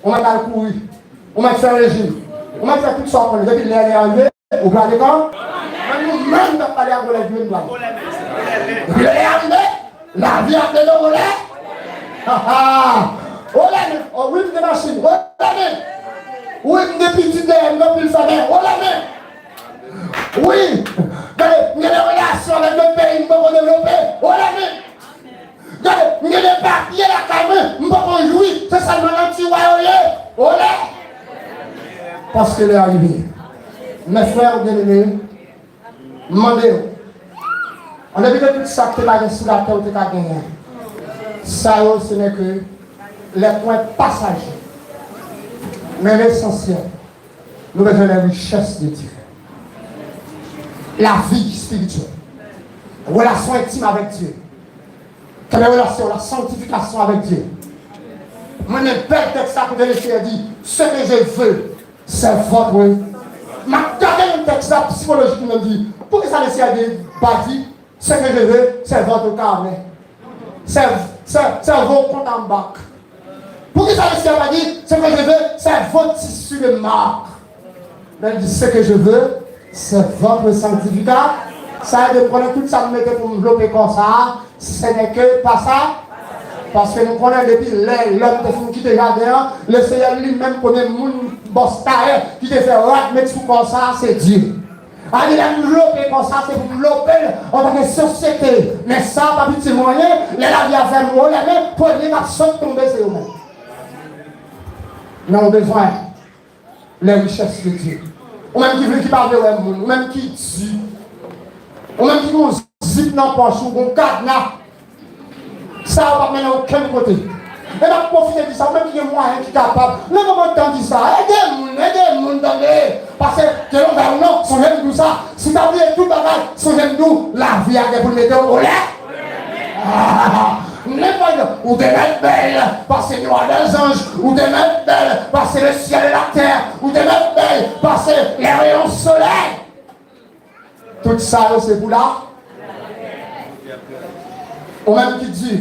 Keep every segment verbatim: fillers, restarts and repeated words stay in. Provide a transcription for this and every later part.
Ou mèt al kouri. Ou mèt fè rejim. Ou mèt fè tout sa w konnen. Depi lè lè a rive, ou prale kan? Men nou menm k ap pale ak ou lè vye nou prale. Depi lè lè a rive, lavi ap mete w olè. Ha, ha. Olè men. O wi, m gen machin. Olè men. Wi, m gen pitit dèyè m, m gen pil fanmi. Olè men. Wi. Gade, m gen de relasyon avèk lòt peyi m poko devlope. Olè men. Gade, m gen de papye lakay mwen, m poko jwi, se sèlman nan tiwa yo ye. Olè! Paske lè a rive. Mes frères bien-aimés, m mande w, an depi de tout sa ki te ka gen sou latè ou te ka genyen, sa yo, ce n'est que les points passagers. Men lesansyèl, nou bezwen les richesses de Dieu. Lavi espirityèl. Relasyon entim avèk Dye. Kenbe relasyon, la sanctification avec Dieu. Mwen renmen bèl tèks la kote Lesenyè di, ce que je veux, c'est votre. M ap gade yon tèks la psikolojik li menm di, poukisa Lesenyè di, pa di, ce que je veux, c'est votre carnet. C'est, c'est, c'est vos comptes en banque. Poukisa Lesenyè pa di, ce que je veux, c'est votre tissu de marque. Lè l di, ce que je veux, c'est votre sanctificat. Sa vle di, m konnen tout sa m mete pou m vlope kò sa a, ce n'est que pas ça. Paske nou konnen depi lè lòm te fin kite jaden an, Lesenyè li menm premye moun bòs tayè ki te fè rad met sou kò sa a, se Dye. A di lè m vlope kò sa a, se pou m vlope l antanke sosyete. Men sa pa itil mwen anyen, lè lavi a fè m olè men, premye k ap sot tonbe se yo menm. Men ou bezwen les richesses de Dieu. Ou menm ki vle, ki pa vle wè moun, ou menm ki di, ou menm ki gon zip nan pòch ou, gon kadna, sa yo p ap mennen okenn kote. E m ap pwofite di sa, ou menm ki gen mwayen, ki kapab, leve w antan di sa, ede moun, ede moun, tande. Paske, ke nou vle ou non, sonje m di w sa, si w ta bliye tout bagay, sonje m di w, lavi a gen pou l mete w olè. Ah, nenpòt, ou te mèt bèl pase noir des anges, ou te mèt bèl pase le ciel et la terre, ou te mèt bèl pase les rayons soleil. Tout sa yo se pou la. Ou menm ki di,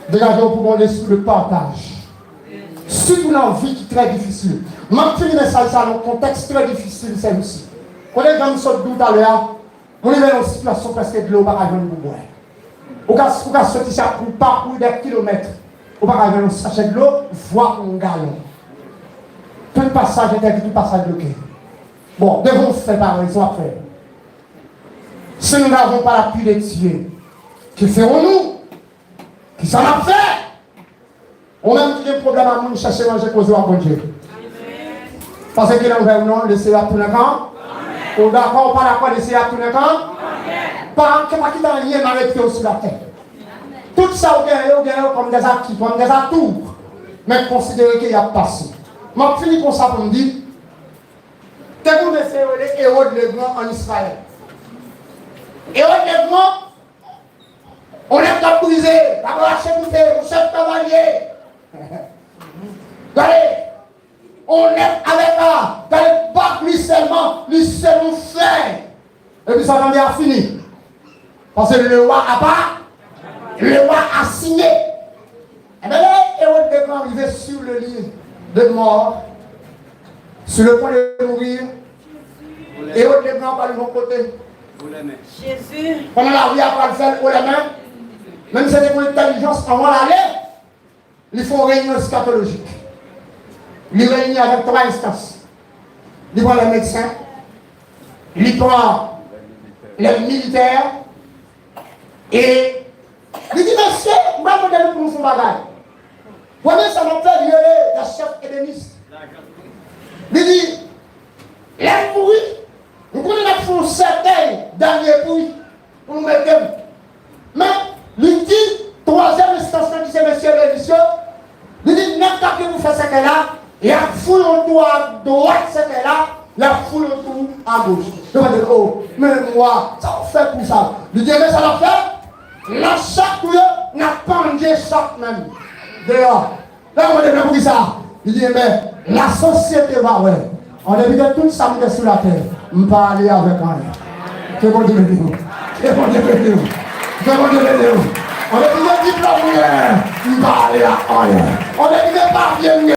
degaje w pou gon lespri de pataj. Sitou nan vi ki trè difisil. M ap fini mesaj sa nan kontèks trè difisil, sè m si. Kote jan m sot di w talè a, moun rive nan yon sitiyasyon prèske dlo ou pa ka jwenn pou bwè. Ou ka, ou ka soti chak kou, pakouri dè kilomèt. Ou pa ka jwenn yon sachè dlo, vwa pou yon galon. Tout pasaj entèdi, tout pasaj bloke. Bon, devan w fè parèy, sa w ap fè. Si nous n'avons pas l'appui de Dieu, que ferons-nous? Kisa n ap fè? Ou menm ki gen pwoblèm ak moun, chèche ranje koze w ak Bondye. Paske kilè ou vle ou non, Lesenyè ap tounen kan? Ou dakò, ou pa dakò, Lesenyè ap tounen kan? Pa, pa kite anyen arete w sou latè. Tout sa ou genyen, ou genyen yo kòm des acquis, kòm des atouts. Men konsidere ke y ap pase. M ap fini konsa pou m di, te gon mesye yo rele Ewòd Legran ann Izrayèl. Ewòd Legran, yon nèg k ap brize, k ap rache bouche, yon chèf kavalye. Gade, yon nèg avèk a, gade bak li sèlman, li se yon fèy. Epi sa tande a fini. Paske le wa a pa, le wa a siye. Enben, lè Ewòd Legran rive sur le lit de mort, sur le point de mourir, Ewòd Legran pral yon kote. Pandan lavi a pral fè l olè men, menm si se te yon entèlijans anvan l ale, li fè yon reyinyon eskatolojik. Li reyini avèk twa enstans. Li pran lè medsen, li pran lè militè, e li di, mesye, m pral mande nou pou nou fè yon bagay. Premye sa n ap fè, li rele lè chèf edenis. Li di, lè m mouri, nou konnen n ap fè yon sèkèy dènye pri pou nou mete m. Men, li di, twazyèm enstans lan ki se mesye Levis yo, li di, nèg k ap gen pou fè sèkèy la, y ap foule yon tou a dwat sèkèy la, y ap foule yon tou a goch. Yo va di, o, men wa, sa w fè pou sa? Li di, enben, sa n ap fè? Nan chak tou yo, n ap pandye chak menm deyò. Lè yo mande mwen poukisa, li di, enben, lasosyete va wè. An depi de tout sa m gen sou latè, m pa ale avèk anyen. Ke Bondye beni w. Ke Bondye beni w. Ke Bondye beni w. An depi de diplòm m gen, m pa ale ak anyen. An depi de papye m gen,